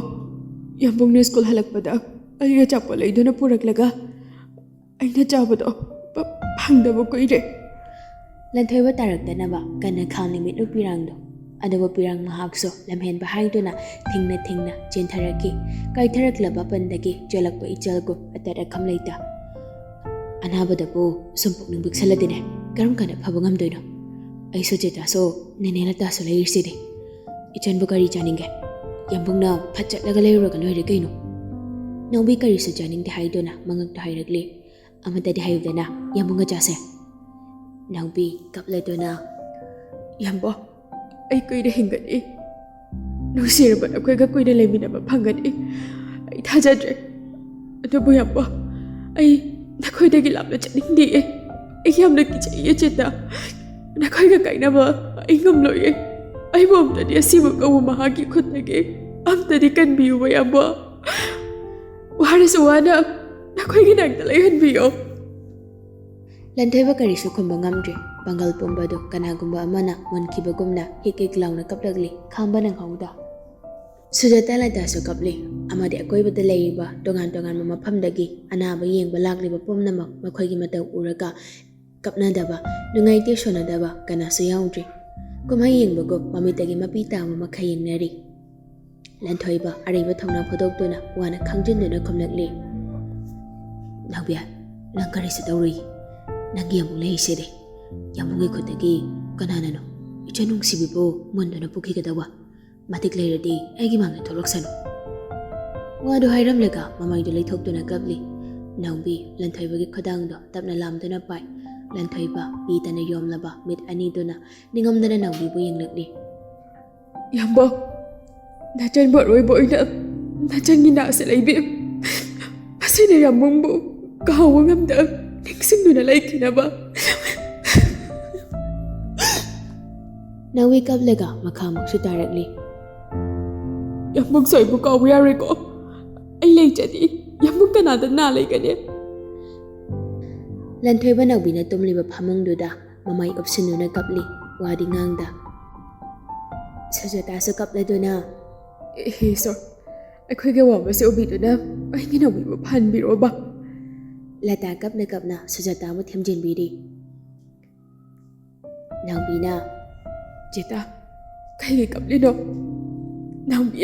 ꯌꯥꯝꯕꯨꯡꯅ ꯁ꯭ꯀꯨꯜ ꯍꯜꯂꯛꯄꯗ ꯑꯩ ꯑꯆꯥꯄꯣꯠ ꯂꯩꯗꯨꯅ ꯄꯨꯔꯛꯂꯒ ꯑꯩꯅ ꯆꯥꯕꯗꯣ ꯐ-, ꯐꯪꯗꯕ ꯀꯨꯏꯔꯦ꯫" ꯂꯟꯊꯣꯏꯕ ꯇꯥꯔꯛꯇꯅꯕ ꯀꯟꯅ ꯈꯥꯡꯂꯤ ꯃꯤꯠꯂꯨ ꯄꯤꯔꯥꯡꯗꯣ꯫ ꯑꯗꯨꯕꯨ ꯄꯤꯔꯥꯡ ꯃꯍꯥꯛꯁꯨ ꯂꯝꯍꯦꯟꯕ ꯍꯥꯏꯗꯨꯅ ꯊꯤꯡꯅ ꯊꯤꯡꯅ ꯆꯦꯟꯊꯔꯛꯈꯤ꯫ ꯀꯥꯏꯊꯔꯛꯂꯕ ꯄꯟꯗꯒꯤ ꯆꯦꯜꯂꯛꯄ ꯏꯆꯜꯒꯨꯝ ꯑꯇꯠ ꯑꯈꯝ ꯂꯩꯇ꯫ "ꯑꯅꯥꯕꯗꯕꯨ ꯁꯨꯝ ꯄꯨꯛꯅꯤꯡ ꯄꯤꯛꯁꯜꯂꯗꯤꯅꯦ, ꯀꯔꯝ ꯀꯥꯟꯗ ꯐꯕ ꯉꯝꯗꯣꯏꯅꯣ? ꯑꯩꯁꯨ ꯆꯦꯇꯥꯁꯨ ꯅꯦꯅꯦ ꯂꯇꯥꯁꯨ ꯂꯩꯔꯤꯁꯤꯗꯤ꯫ ꯏꯆꯟꯕꯨ ꯀꯔꯤ ꯆꯥꯅꯤꯡꯒꯦ? ꯌꯥꯝꯕꯨꯡꯅ ꯐꯠ ꯆꯠꯂꯒ ꯂꯩꯔꯨꯔꯒ ꯂꯣꯏꯔꯦ ꯀꯩꯅꯣ꯫" ꯅꯥꯎꯕꯤ ꯀꯔꯤꯁꯨ ꯆꯥꯅꯤꯡꯗꯦ ꯍꯥꯏꯗꯨꯅ ꯃꯉꯛꯇ ꯍꯥꯏꯔꯛꯂꯤ꯫ "ꯑꯃꯇꯗꯤ ꯍꯥꯏꯌꯨꯗꯅ, ꯌꯥꯝꯕꯨꯡꯒ ꯆꯥꯁꯦ꯫" ꯅꯥꯎꯕꯤ ꯀꯞꯂꯗꯨꯅ, "ꯌꯥꯝꯕꯣ, ꯑꯩ ꯀꯨꯏꯅ ꯍꯤꯡꯒꯅꯤ꯫ ꯅꯨꯡꯁꯤꯔꯕ ꯅꯈꯣꯏꯒ ꯀꯨꯏꯅ ꯂꯩꯃꯤꯟꯅꯕ ꯐꯪꯒꯅꯤ꯫ ꯑꯩ ꯊꯥꯖꯗ꯭ꯔꯦ꯫ ꯑꯗꯨꯕꯨ ꯌꯥꯝꯕꯣ, ꯑꯩ ꯅꯈꯣꯏꯗꯒꯤ ꯂꯥꯞꯅ ꯆꯠꯅꯤꯡꯗꯤꯌꯦ꯫ ꯑꯩ ꯌꯥꯝꯅ ꯀꯤꯖꯩꯌꯦ ꯆꯦꯇꯥ꯫ ꯅꯈꯣꯏꯒ ꯀꯥꯏꯅꯕ ꯑꯩ ꯉꯝꯂꯣꯏꯌꯦ꯫ ꯑꯩꯕꯨ ꯑꯝꯇꯗꯤ ꯑꯁꯤꯕ ꯀꯧꯕ ꯃꯍꯥꯛꯀꯤ ꯈꯨꯠꯇꯒꯤ ꯑꯝꯇꯗꯤ ꯀꯟꯕꯤꯌꯨꯕ ꯌꯥꯝꯕꯣ꯫ ꯋꯥꯔꯁꯨ ꯋꯥꯅ ꯅꯈꯣꯏꯒꯤ ꯅꯥꯛꯇ ꯂꯩꯍꯟꯕꯤꯌꯣ꯫" ꯂꯟꯊꯣꯏꯕ ꯀꯔꯤꯁꯨ ꯈꯨꯝꯕ ꯉꯝꯗ꯭ꯔꯦ꯫ ꯄꯥꯡꯒꯜ ꯄꯨꯝꯕꯗꯨ ꯀꯅꯥꯒꯨꯝꯕ ꯑꯃꯅ ꯃꯨꯟꯈꯤꯕꯒꯨꯝꯅ ꯍꯤꯛ ꯍꯤꯛ ꯂꯥꯎꯅ ꯀꯞꯂꯛꯂꯤ꯫ ꯈꯥꯡꯕ ꯅꯪꯍꯧꯗ꯫ ꯁꯨꯖꯥꯇꯥ ꯂꯇꯥꯁꯨ ꯀꯞꯂꯤ꯫ ꯑꯃꯗꯤ ꯑꯀꯣꯏꯕꯗ ꯂꯩꯔꯤꯕ ꯇꯣꯉꯥꯟ ꯇꯣꯉꯥꯟꯕ ꯃꯐꯝꯗꯒꯤ ꯑꯅꯥꯕ ꯌꯦꯡꯕ ꯂꯥꯛꯂꯤꯕ ꯄꯨꯝꯅꯃꯛ ꯃꯈꯣꯏꯒꯤ ꯃꯇꯧ ꯎꯔꯒ ꯀꯞꯅꯗꯕ, ꯅꯨꯡꯉꯥꯏꯇꯦ ꯁꯣꯟꯅꯗꯕ ꯀꯅꯥꯁꯨ ꯌꯥꯎꯗ꯭ꯔꯤ꯫ ꯀꯨꯝꯍꯩ ꯌꯦꯡꯕꯒꯨꯝ ꯃꯃꯤꯠꯇꯒꯤ ꯃꯄꯤ ꯇꯥꯕ ꯃꯈꯩ ꯌꯦꯡꯅꯔꯤ꯫ ꯂꯟꯊꯣꯏꯕ ꯑꯔꯩꯕ ꯊꯧꯅꯥ ꯐꯨꯗꯣꯛꯇꯨꯅ ꯋꯥꯅ ꯈꯥꯡꯖꯤꯟꯗꯨꯅ ꯈꯨꯝꯂꯛꯂꯤ, "ꯅꯥꯎꯕꯤ, ꯅꯪ ꯀꯔꯤꯁꯨ ꯇꯧꯔꯨꯏ꯫ ꯅꯪꯒꯤ ꯌꯥꯝꯕꯨꯡ ꯂꯩꯁꯤꯗꯤ꯫ ꯌꯥꯝꯕꯨꯡꯒꯤ ꯈꯨꯠꯇꯒꯤ ꯀꯅꯥꯅꯅꯣ ꯏꯆꯟ ꯅꯨꯡꯁꯤꯕꯤꯕꯨ ꯃꯨꯟꯗꯨꯅ ꯄꯨꯈꯤꯒꯗꯧꯕ? ꯃꯇꯤꯛ ꯂꯩꯔꯗꯤ ꯑꯩꯒꯤ ꯃꯥꯡꯗ ꯊꯣꯛꯂꯛꯁꯅꯨ꯫" ꯋꯥꯗꯨ ꯍꯥꯏꯔꯝꯂꯒ ꯃꯃꯩꯗꯨ ꯂꯩꯊꯣꯛꯇꯨꯅ ꯀꯞꯂꯤ꯫ ꯅꯥꯎꯕꯤ ꯂꯟꯊꯣꯏꯕꯒꯤ ꯈꯨꯗꯥꯡꯗꯣ ꯇꯞꯅ ꯂꯥꯝꯗꯨꯅ ꯄꯥꯏ꯫ ꯂꯟꯊꯣꯏꯕ ꯄꯤꯇꯅ ꯌꯣꯝꯂꯕ ꯃꯤꯠ ꯑꯅꯤꯗꯨꯅ ꯅꯤꯡꯉꯝꯗꯅ ꯅꯥꯎꯕꯤꯕꯨ ꯌꯦꯡꯂꯛꯂꯤ꯫ "ꯌꯥꯝꯕꯣ, ꯅꯆꯟꯕꯨ ꯑꯔꯣꯏꯕ ꯑꯣꯏꯅ ꯅꯆꯟꯒꯤ ꯅꯥꯁꯦ ꯂꯩꯕꯤ꯫ ꯃꯁꯤꯅ ꯌꯥꯝꯕꯨꯡꯕꯨ ꯀꯥꯎꯕ ꯉꯝꯗ ꯅꯤꯡꯁꯤꯡ" ꯁꯤꯡꯗꯨꯅ ꯂꯩꯈꯤꯅꯕ꯫ ꯅꯥꯎꯕꯤ ꯀꯞꯂꯒ ꯃꯈꯥꯃꯨꯛꯁꯨ ꯇꯥꯔꯛꯂꯤ꯫ ꯌꯥꯝꯕꯨꯡꯁꯨ ꯑꯩꯕꯨ ꯀꯥꯎꯕ ꯌꯥꯔꯣꯏꯀꯣ꯫ ꯑꯩ ꯂꯩꯖꯗꯤ ꯌꯥꯝꯕꯨꯡ ꯀꯅꯥꯗ ꯅꯥ ꯂꯩꯒꯅꯤ? ꯂꯟꯊꯣꯏꯕ ꯅꯥꯎꯕꯤꯅ ꯇꯨꯝꯂꯤꯕ ꯐꯃꯨꯡꯗꯨꯗ ꯃꯃꯥꯏ ꯎꯞꯁꯤꯟꯗꯨꯅ ꯀꯞꯂꯤ, ꯋꯥꯗꯤ ꯉꯥꯡꯗ꯫ ꯁꯨꯖꯥꯇꯥꯁꯨ ꯀꯞꯂꯗꯨꯅ, "ꯍꯦ ꯏꯁꯣꯔ, ꯑꯩꯈꯣꯏꯒꯤ ꯑꯋꯥꯕꯁꯦ ꯎꯕꯤꯗꯨꯅ ꯑꯩꯒꯤ ꯅꯥꯎꯕꯤꯕꯨ ꯐꯍꯟꯕꯤꯔꯣꯕ꯫" ꯂꯇꯥ ꯀꯞꯅ ꯀꯞꯅ ꯁꯨꯖꯥꯇꯥꯕꯨ ꯊꯦꯝꯖꯤꯟꯕꯤꯔꯤ꯫ ꯅꯥꯎꯕꯤꯅ, "ꯆꯦꯇꯥ, ꯀꯩꯒꯤ ꯀꯞꯂꯤꯅꯣ? ꯅꯥꯎꯕꯤ,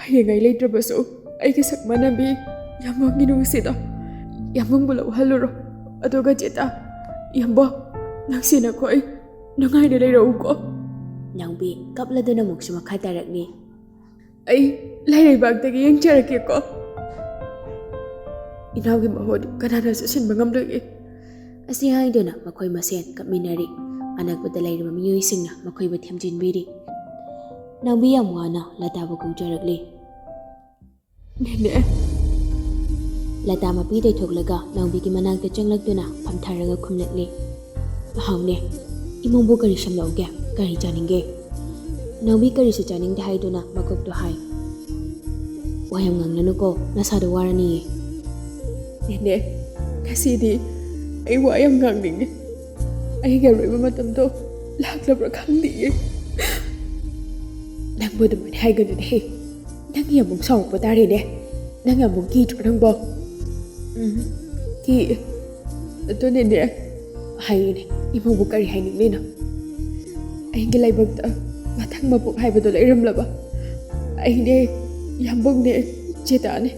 ꯍꯌꯦꯡ ꯑꯩ ꯂꯩꯇ꯭ꯔꯕꯁꯨ ꯑꯩꯒꯤ ꯁꯛ ꯃꯥꯟꯅꯕꯤ ꯌꯥꯝꯕꯨꯡꯒꯤ ꯅꯨꯡꯁꯤꯗꯣ ꯌꯥꯝꯕꯨꯡꯕꯨ ꯂꯧꯍꯜꯂꯨꯔꯣ꯫ ꯑꯗꯨꯒ ꯆꯦꯇꯥ, ꯌꯥꯝꯕꯨꯡ, ꯅꯪꯁꯤ ꯅꯈꯣꯏ ꯅꯨꯡꯉꯥꯏꯅ ꯂꯩꯔꯛꯎꯀꯣ꯫" ꯅꯥꯎꯕꯤ ꯀꯞꯂꯗꯨꯅ ꯑꯃꯨꯛꯁꯨ ꯃꯈꯥ ꯇꯥꯔꯛꯂꯤ꯫ "ꯑꯩ ꯂꯥꯏꯔꯩꯕꯥꯛꯇꯒꯤ ꯌꯦꯡꯖꯔꯛꯀꯦꯀꯣ꯫ ꯏꯅꯥꯎꯒꯤ ꯃꯍꯨꯠ ꯀꯅꯥꯅꯁꯨ ꯁꯤꯟꯕ ꯉꯝꯂꯣꯏꯌꯦ꯫" ꯑꯁꯤ ꯍꯥꯏꯗꯨꯅ ꯃꯈꯣꯏ ꯃꯁꯦꯟ ꯀꯞꯃꯤꯟꯅꯔꯤ꯫ ꯑꯅꯛꯄꯗ ꯂꯩꯔꯤꯕ ꯃꯤꯑꯣꯏꯁꯤꯡꯅ ꯃꯈꯣꯏꯕꯨ ꯊꯦꯝꯖꯤꯟꯕꯤꯔꯤ꯫ ꯅꯥꯎꯕꯤ ꯌꯥꯝ ꯋꯥꯅ ꯂꯇꯥꯕꯨ ꯀꯧꯖꯔꯛꯂꯤ꯫ "ꯅꯦꯅꯦ꯫" ꯂꯇꯥ ꯃꯄꯤ ꯇꯩꯊꯣꯛꯂꯒ ꯅꯥꯎꯕꯤꯒꯤ ꯃꯅꯥꯛꯇ ꯆꯪꯂꯛꯇꯨꯅ ꯐꯝꯊꯔꯒ ꯈꯨꯝꯂꯛꯂꯤ꯫ "ꯍꯥꯎꯅꯦ, ꯏꯃꯨꯡꯕꯨ ꯀꯔꯤ ꯁꯦꯝꯂꯛꯎꯒꯦ? ꯀꯔꯤ ꯆꯥꯅꯤꯡꯒꯦ?" ꯅꯥꯎꯕꯤ ꯀꯔꯤꯁꯨ ꯆꯥꯅꯤꯡꯗꯦ ꯍꯥꯏꯗꯨꯅ ꯃꯀꯣꯛꯇꯣ ꯍꯥꯏ꯫ "ꯋꯥ ꯌꯥꯝ ꯉꯥꯡꯂꯅꯨꯀꯣ, ꯅꯁꯥꯗꯣ ꯋꯥꯔꯅꯤꯌꯦ꯫" "ꯅꯦꯅꯦ, ꯉꯁꯤꯗꯤ ꯑꯩ ꯋꯥ ꯌꯥꯝ ꯉꯥꯡꯅꯤꯡꯉꯦ꯫ ꯑꯩꯒꯤ ꯑꯔꯣꯏꯕ ꯃꯇꯝꯗꯣ ꯂꯥꯛꯂꯕ꯭ꯔꯥ ꯈꯪꯗꯤꯌꯦ꯫" "ꯅꯪꯕꯨ ꯑꯗꯨꯃꯥꯏꯅ ꯍꯥꯏꯒꯅꯨꯅꯦꯍꯦ꯫ ꯅꯪꯒꯤ ꯑꯃꯨꯛ ꯁꯥꯎꯔꯛꯄ ꯇꯥꯔꯦꯅꯦ꯫ ꯅꯪ ꯑꯃꯨꯛ ꯀꯤꯗ꯭ꯔꯣ ꯅꯪꯕꯣ?" "ꯎꯝ, ꯀꯤ꯫ ꯑꯗꯨꯅꯤꯅꯦ, ꯍꯥꯏꯌꯨꯅꯦ, ꯏꯃꯧꯕꯨ ꯀꯔꯤ ꯍꯥꯏꯅꯤꯡꯂꯤꯅꯣ? ꯑꯩꯒꯤ ꯂꯥꯏꯕꯛꯇ ꯃꯊꯪ ꯃꯄꯣꯛ ꯍꯥꯏꯕꯗꯣ ꯂꯩꯔꯝꯂꯕ? ꯑꯩꯅꯦ, ꯌꯥꯝꯕꯨꯡꯅꯦ, ꯆꯦꯇꯥꯅꯦ,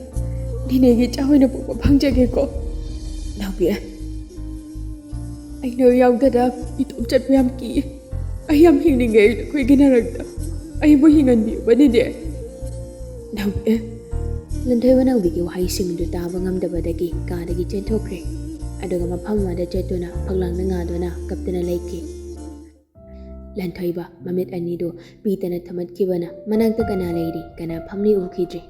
ꯅꯦꯅꯦꯒꯤ ꯏꯆꯥ ꯑꯣꯏꯅ ꯄꯣꯛꯄ ꯐꯪꯖꯒꯦꯀꯣ꯫" "ꯅꯥꯎꯕꯤ, ꯑꯩꯅ ꯌꯥꯎꯗꯅ ꯏꯇꯣꯝ ꯆꯠꯄ ꯌꯥꯝ ꯀꯤꯌꯦ꯫ ꯑꯩ ꯌꯥꯝ ꯍꯤꯡꯅꯤꯡꯉꯦ ꯅꯈꯣꯏꯒꯤ ꯅꯔꯛꯇ꯫ ꯑꯩꯕꯨ ꯍꯤꯡꯍꯟꯕꯤꯌꯨꯕ ꯅꯦꯅꯦ꯫" "ꯅꯥꯎꯕꯤ꯫" ꯂꯟꯊꯣꯏꯕ ꯅꯥꯎꯕꯤꯒꯤ ꯋꯥꯍꯩꯁꯤꯡꯗꯨ ꯇꯥꯕ ꯉꯝꯗꯕꯗꯒꯤ ꯀꯥꯗꯒꯤ ꯆꯦꯟꯊꯣꯛꯈ꯭ꯔꯦ꯫ ꯑꯗꯨꯒ ꯃꯐꯝ ꯑꯃꯗ ꯆꯠꯇꯨꯅ ꯐꯛꯂꯥꯡꯗ ꯉꯥꯗꯨꯅ ꯀꯞꯇꯨꯅ ꯂꯩꯈꯤ꯫ ꯂꯟꯊꯣꯏꯕ ꯃꯃꯤꯠ ꯑꯅꯤꯗꯨ ꯄꯤꯇꯅ ꯊꯨꯝꯃꯠꯈꯤꯕꯅ ꯃꯅꯥꯛꯇ ꯀꯅꯥ ꯂꯩꯔꯤ, ꯀꯅꯥ ꯐꯝꯂꯤ ꯎꯈꯤꯗ꯭ꯔꯦ꯫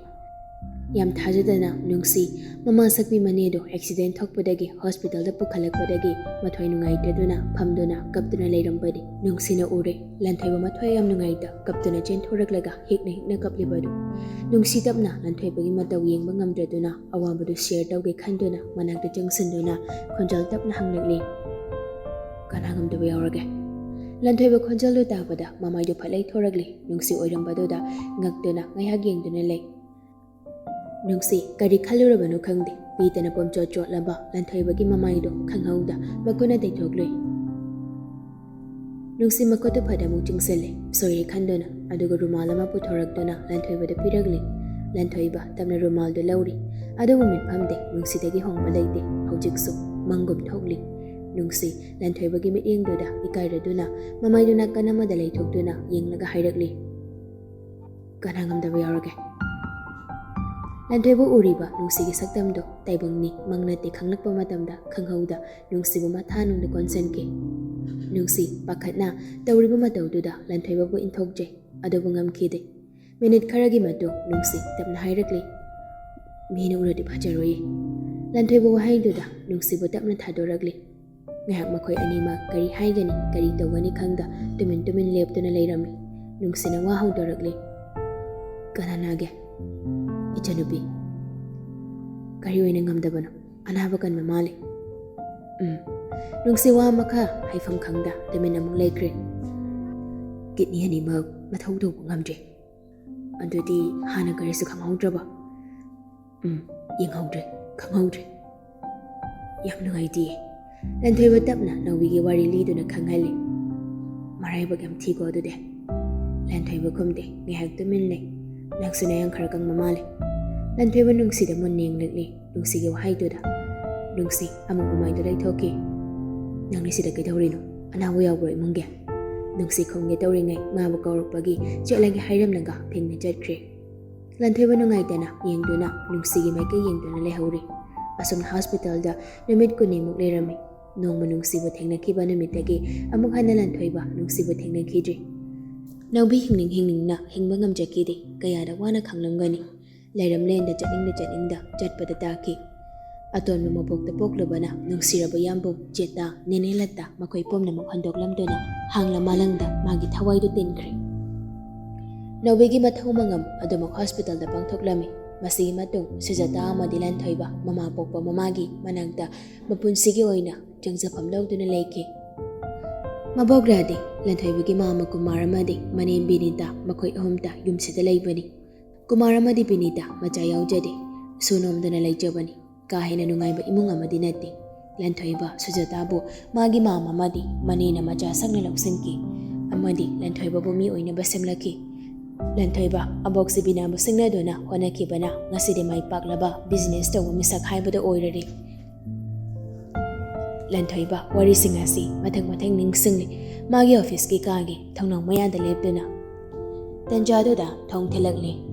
ꯌꯥꯝ ꯊꯥꯖꯗꯅ ꯅꯨꯡꯁꯤ ꯃꯃꯥ ꯁꯛꯄꯤ ꯃꯅꯦꯗꯨ ꯑꯦꯛꯁꯤꯗꯦꯟ ꯊꯣꯛꯄꯗꯒꯤ ꯍꯣꯁꯄꯤꯇꯥꯜꯗ ꯄꯨꯈꯠꯂꯛꯄꯗꯒꯤ ꯃꯊꯣꯏ ꯅꯨꯡꯉꯥꯏꯇꯗꯨꯅ ꯐꯝꯗꯨꯅ ꯀꯞꯇꯨꯅ ꯂꯩꯔꯝꯕꯅꯤ꯫ ꯅꯨꯡꯁꯤꯅ ꯎꯔꯦ꯫ ꯂꯟꯊꯣꯏꯕ ꯃꯊꯣꯏ ꯌꯥꯝ ꯅꯨꯡꯉꯥꯏꯇ ꯀꯞꯇꯨꯅ ꯆꯦꯟꯊꯣꯔꯛꯂꯒ ꯍꯤꯛꯅ ꯍꯤꯛꯅ ꯀꯞꯂꯤꯕꯗꯨ꯫ ꯅꯨꯡꯁꯤ ꯇꯞꯅ ꯂꯟꯊꯣꯏꯕꯒꯤ ꯃꯇꯧ ꯌꯦꯡꯕ ꯉꯝꯗ꯭ꯔꯗꯨꯅ ꯑꯋꯥꯕꯗꯨ ꯁꯤꯌꯔ ꯇꯧꯒꯦ ꯈꯟꯗꯨꯅ ꯃꯅꯥꯛꯇ ꯆꯪꯁꯤꯟꯗꯨꯅ ꯈꯣꯟꯖꯦꯜ ꯇꯞꯅ ꯍꯪꯂꯛꯂꯤ, "ꯀꯅꯥ ꯉꯝꯗꯕ ꯌꯥꯎꯔꯒꯦ?" ꯂꯟꯊꯣꯏꯕ ꯈꯣꯟꯖꯦꯜꯗꯨ ꯇꯥꯕꯗ ꯃꯃꯥꯏꯗꯨ ꯐꯠ ꯂꯩꯊꯣꯔꯛꯂꯤ꯫ ꯅꯨꯡꯁꯤ ꯑꯣꯏꯔꯝꯕꯗꯨꯗ ꯉꯛꯇꯨꯅ ꯉꯥꯏꯍꯥꯛ ꯌꯦꯡꯗꯨꯅ ꯂꯩ꯫ ꯅꯨꯡꯁꯤ ꯀꯔꯤ ꯈꯜꯂꯨꯔꯕꯅꯣ ꯈꯪꯗꯦ, ꯄꯤꯇꯅ ꯄꯣꯝꯆꯣꯠ ꯆꯣꯠꯂꯕ ꯂꯟꯊꯣꯏꯕꯒꯤ ꯃꯃꯥꯏꯗꯣ ꯈꯪꯍꯧꯗ ꯃꯈꯨꯠꯅ ꯇꯩꯊꯣꯛꯂꯨꯏ꯫ ꯅꯨꯡꯁꯤ ꯃꯈꯨꯠꯇꯨ ꯐꯠ ꯑꯃꯨꯛ ꯆꯤꯡꯁꯤꯜꯂꯦ, ꯁꯣꯏꯔꯦ ꯈꯟꯗꯨꯅ, ꯑꯗꯨꯒ ꯔꯨꯃꯥꯜ ꯑꯃ ꯄꯨꯊꯣꯔꯛꯇꯨꯅ ꯂꯟꯊꯣꯏꯕꯗ ꯄꯤꯔꯛꯂꯤ꯫ ꯂꯟꯊꯣꯏꯕ ꯇꯞꯅ ꯔꯨꯃꯥꯜꯗꯨ ꯂꯧꯔꯤ꯫ ꯑꯗꯨꯕꯨ ꯃꯤꯠꯐꯝꯗꯤ ꯅꯨꯡꯁꯤꯗꯒꯤ ꯍꯣꯡꯕ ꯂꯩꯇꯦ꯫ ꯍꯧꯖꯤꯛꯁꯨ ꯃꯪꯒꯨꯝ ꯊꯣꯛꯂꯤ꯫ ꯅꯨꯡꯁꯤ ꯂꯟꯊꯣꯏꯕꯒꯤ ꯃꯤꯠꯌꯦꯡꯗꯨꯗ ꯏꯀꯥꯏꯔꯗꯨꯅ ꯃꯃꯥꯏꯗꯨ ꯅꯥꯀꯟ ꯑꯃꯗ ꯂꯩꯊꯣꯛꯇꯨꯅ ꯌꯦꯡꯂꯒ ꯍꯥꯏꯔꯛꯂꯤ, "ꯀꯅꯥ ꯉꯝꯗꯕ ꯌꯥꯎꯔꯒꯦ?" ꯂꯟꯊꯣꯏꯕ ꯎꯔꯤꯕ ꯅꯨꯡꯁꯤꯒꯤ ꯁꯛꯇꯝꯗꯣ ꯇꯥꯏꯕꯪꯅꯤ ꯃꯪ ꯅꯠꯇꯦ ꯈꯪꯂꯛꯄ ꯃꯇꯝꯗ ꯈꯪꯍꯧꯗ ꯅꯨꯡꯁꯤꯕꯨ ꯃꯊꯥꯅꯨꯡꯗ ꯀꯣꯟꯁꯤꯟꯈꯤ꯫ ꯅꯨꯡꯁꯤ ꯄꯥꯈꯠꯅ ꯇꯧꯔꯤꯕ ꯃꯇꯧꯗꯨꯗ ꯂꯟꯊꯣꯏꯕꯕꯨ ꯏꯟꯊꯣꯛꯆꯩ, ꯑꯗꯨꯕꯨ ꯉꯝꯈꯤꯗꯦ꯫ ꯃꯤꯅꯤꯠ ꯈꯔꯒꯤ ꯃꯇꯨꯡ ꯅꯨꯡꯁꯤ ꯇꯞꯅ ꯍꯥꯏꯔꯛꯂꯤ, "ꯃꯤꯅ ꯎꯔꯗꯤ ꯐꯖꯔꯣꯏꯌꯦ꯫" ꯂꯟꯊꯣꯏꯕ ꯋꯥꯍꯩꯗꯨꯗ ꯅꯨꯡꯁꯤꯕꯨ ꯇꯞꯅ ꯊꯥꯗꯣꯔꯛꯂꯤ꯫ ꯉꯥꯏꯍꯥꯛ ꯃꯈꯣꯏ ꯑꯅꯤꯃꯛ ꯀꯔꯤ ꯍꯥꯏꯒꯅꯤ, ꯀꯔꯤ ꯇꯧꯒꯅꯤ ꯈꯪꯗ ꯇꯨꯃꯤꯟ ꯇꯨꯃꯤꯟ ꯂꯦꯞꯇꯨꯅ ꯂꯩꯔꯝꯃꯤ꯫ ꯅꯨꯡꯁꯤꯅ ꯋꯥ ꯍꯧꯗꯣꯔꯛꯂꯤ, "ꯀꯅꯥ ꯅꯥꯒꯦ?" "ꯏꯆꯟꯅꯨꯄꯤ꯫" "ꯀꯔꯤ ꯑꯣꯏꯅ ꯉꯝꯗꯕꯅꯣ? ꯑꯅꯥꯕ ꯀꯟꯕ ꯃꯥꯜꯂꯤ꯫" "ꯎꯝ꯫" ꯅꯨꯡꯁꯤ ꯋꯥ ꯃꯈꯥ ꯍꯥꯏꯐꯝ ꯈꯪꯗ ꯇꯨꯃꯤꯟ ꯑꯃꯨꯛ ꯂꯩꯈ꯭ꯔꯦ꯫ "ꯀꯤꯠꯅꯤ ꯑꯅꯤꯃꯛ ꯃꯊꯧ ꯇꯧꯕ ꯉꯝꯗ꯭ꯔꯦ꯫" "ꯑꯗꯨꯗꯤ ꯍꯥꯟꯅ ꯀꯔꯤꯁꯨ ꯈꯪꯍꯧꯗ꯭ꯔꯕ?" "ꯎꯝ, ꯌꯦꯡꯍꯧꯗ꯭ꯔꯦ, ꯈꯪꯍꯧꯗ꯭ꯔꯦ꯫" "ꯌꯥꯝ ꯅꯨꯡꯉꯥꯏꯇꯦ꯫" ꯂꯟꯊꯣꯏꯕ ꯇꯞꯅ ꯅꯥꯎꯕꯤꯒꯤ ꯋꯥꯔꯤ ꯂꯤꯗꯨꯅ ꯈꯪꯍꯜꯂꯤ꯫ "ꯃꯔꯥꯏꯕꯛ ꯌꯥꯝ ꯊꯤꯀꯣ ꯑꯗꯨꯗꯤ꯫" ꯂꯟꯊꯣꯏꯕ ꯈꯨꯝꯗꯦ, ꯉꯥꯏꯍꯥꯛ ꯇꯨꯃꯤꯟ ꯂꯩ꯫ "ꯅꯪꯁꯨ ꯅꯌꯥꯡ ꯈꯔ ꯀꯪꯕ ꯃꯥꯜꯂꯦ꯫" ꯂꯟꯊꯣꯏꯕ ꯅꯨꯡꯁꯤꯗ ꯃꯨꯟꯅ ꯌꯦꯡꯂꯛꯂꯤ꯫ ꯅꯨꯡꯁꯤꯒꯤ ꯋꯥꯍꯩꯗꯨꯗ ꯅꯨꯡꯁꯤ ꯑꯃꯨꯛ ꯃꯃꯥꯏꯗꯨ ꯂꯩꯊꯣꯛꯈꯤ꯫ "ꯅꯪꯅꯤ ꯁꯤꯗ ꯀꯩꯗꯧꯔꯤꯅꯣ? ꯑꯅꯥꯕ ꯌꯥꯎꯕ꯭ꯔꯣ ꯏꯃꯨꯡꯒꯤ?" ꯅꯨꯡꯁꯤ ꯈꯨꯝꯒꯦ ꯇꯧꯔꯤꯉꯩ ꯃꯥꯕꯨ ꯀꯧꯔꯛꯄꯒꯤ ꯆꯦꯠꯂꯒꯦ ꯍꯥꯏꯔꯝꯂꯒ ꯐꯤꯡꯅ ꯆꯠꯈ꯭ꯔꯦ꯫ ꯂꯟꯊꯣꯏꯕ ꯅꯨꯡꯉꯥꯏꯇꯅ ꯌꯦꯡꯗꯨꯅ ꯅꯨꯡꯁꯤꯒꯤ ꯃꯥꯏꯀꯩ ꯌꯦꯡꯗꯨꯅ ꯂꯩꯍꯧꯔꯤ꯫ ꯑꯁꯨꯝꯅ ꯍꯣꯁꯄꯤꯇꯥꯜꯗ ꯅꯨꯃꯤꯠ ꯀꯨꯟꯅꯤꯃꯨꯛ ꯂꯩꯔꯝꯃꯤ꯫ ꯅꯣꯡꯃ ꯅꯨꯡꯁꯤꯕꯨ ꯊꯦꯡꯅꯈꯤꯕ ꯅꯨꯃꯤꯠꯇꯒꯤ ꯑꯃꯨꯛ ꯍꯟꯅ ꯂꯟꯊꯣꯏꯕ ꯅꯨꯡꯁꯤꯕꯨ ꯊꯦꯡꯅꯈꯤꯗ꯭ꯔꯤ꯫ ꯅꯥꯎꯕꯤ ꯍꯤꯡꯅꯤꯡ ꯍꯤꯡꯅꯤꯡꯅ ꯍꯤꯡꯕ ꯉꯝꯖꯈꯤꯗꯦ꯫ ꯀꯌꯥꯗ ꯋꯥꯅ ꯈꯥꯡꯂꯝꯒꯅꯤ꯫ ꯂꯩꯔꯝꯂꯦꯟꯗ ꯆꯠꯅꯤꯡꯗ ꯆꯠꯅꯤꯡꯗ ꯆꯠꯄꯗ ꯇꯥꯈꯤ꯫ ꯑꯇꯣꯟꯕ ꯃꯄꯣꯛꯇ ꯄꯣꯛꯂꯨꯕꯅ ꯅꯨꯡꯁꯤꯔꯕ ꯏꯌꯥꯝꯕꯨꯡ ꯆꯦꯇꯥ, ꯅꯦꯅꯦ ꯂꯇꯥ ꯃꯈꯣꯏ ꯄꯨꯝꯅꯃꯛ ꯍꯟꯗꯣꯛꯂꯝꯗꯨꯅ ꯍꯥꯡꯂ ꯃꯥꯂꯪꯗ ꯃꯥꯒꯤ ꯊꯋꯥꯏꯗꯨ ꯇꯤꯟꯈ꯭ꯔꯦ꯫ ꯅꯧꯕꯤꯒꯤ ꯃꯊꯧ ꯃꯉꯝ ꯑꯗꯨꯃꯛ ꯍꯣꯁꯄꯤꯇꯥꯜꯗ ꯄꯥꯡꯊꯣꯛꯂꯝꯃꯤ꯫ ꯃꯁꯤꯒꯤ ꯃꯇꯨꯡ ꯁꯨꯖꯥꯇꯥ ꯑꯃꯗꯤ ꯂꯟꯊꯣꯏꯕ ꯃꯃꯥ ꯄꯣꯛꯄ ꯃꯃꯥꯒꯤ ꯃꯅꯥꯛꯇ ꯃꯄꯨꯟꯁꯤꯒꯤ ꯑꯣꯏꯅ ꯆꯪꯖꯐꯝ ꯂꯧꯗꯨꯅ ꯂꯩꯈꯤ꯫ ꯃꯕꯣꯛ ꯔꯥꯙꯦ, ꯂꯟꯊꯣꯏꯕꯒꯤ ꯃꯃꯥ ꯀꯨꯃꯥꯔ ꯑꯃꯗꯤ ꯃꯅꯦꯝ ꯕꯤꯅꯤꯇꯥ, ꯃꯈꯣꯏ ꯑꯍꯨꯝꯇ ꯌꯨꯝꯁꯤꯗ ꯂꯩꯕꯅꯤ꯫ ꯀꯨꯃꯥꯔ ꯑꯃꯗꯤ ꯕꯤꯅꯤꯇꯥ ꯃꯆꯥ ꯌꯥꯎꯖꯗꯦ, ꯁꯨ ꯅꯣꯝꯗꯅ ꯂꯩꯖꯕꯅꯤ꯫ ꯀꯥ ꯍꯦꯟꯅ ꯅꯨꯡꯉꯥꯏꯕ ꯏꯃꯨꯡ ꯑꯃꯗꯤ ꯅꯠꯇꯦ꯫ ꯂꯟꯊꯣꯏꯕ ꯁꯨꯖꯥꯇꯥꯕꯨ ꯃꯥꯒꯤ ꯃꯃꯥ ꯑꯃꯗꯤ ꯃꯅꯦꯅ ꯃꯆꯥ ꯁꯛꯅ ꯂꯧꯁꯤꯟꯈꯤ, ꯑꯃꯗꯤ ꯂꯟꯊꯣꯏꯕꯕꯨ ꯃꯤ ꯑꯣꯏꯅꯕ ꯁꯦꯝꯂꯛꯈꯤ꯫ ꯂꯟꯊꯣꯏꯕ ꯑꯕꯣꯛ ꯁꯤꯕꯤꯅꯥꯕꯨ ꯁꯤꯡꯅꯗꯨꯅ ꯍꯣꯠꯅꯈꯤꯕꯅ ꯉꯁꯤꯗꯤ ꯃꯥꯏ ꯄꯥꯛꯂꯕ ꯕꯤꯖꯤꯅꯦꯁ ꯇꯧꯕ ꯃꯤꯁꯛ ꯍꯥꯏꯕꯗꯨ ꯑꯣꯏꯔꯔꯦ꯫ ꯂꯟꯊꯣꯏꯕ ꯋꯥꯔꯤꯁꯤꯡ ꯑꯁꯤ ꯃꯊꯪ ꯃꯊꯪ ꯅꯤꯡꯁꯤꯡꯂꯤ꯫ ꯃꯥꯒꯤ ꯑꯣꯐꯤꯁꯀꯤ ꯀꯥꯒꯤ ꯊꯣꯡꯅꯥꯎ ꯃꯌꯥꯗ ꯂꯦꯞꯇꯨꯅ꯫ ꯇꯟꯖꯥꯗꯨꯗ ꯊꯣꯡ ꯊꯤꯜꯂꯛꯂꯦ꯫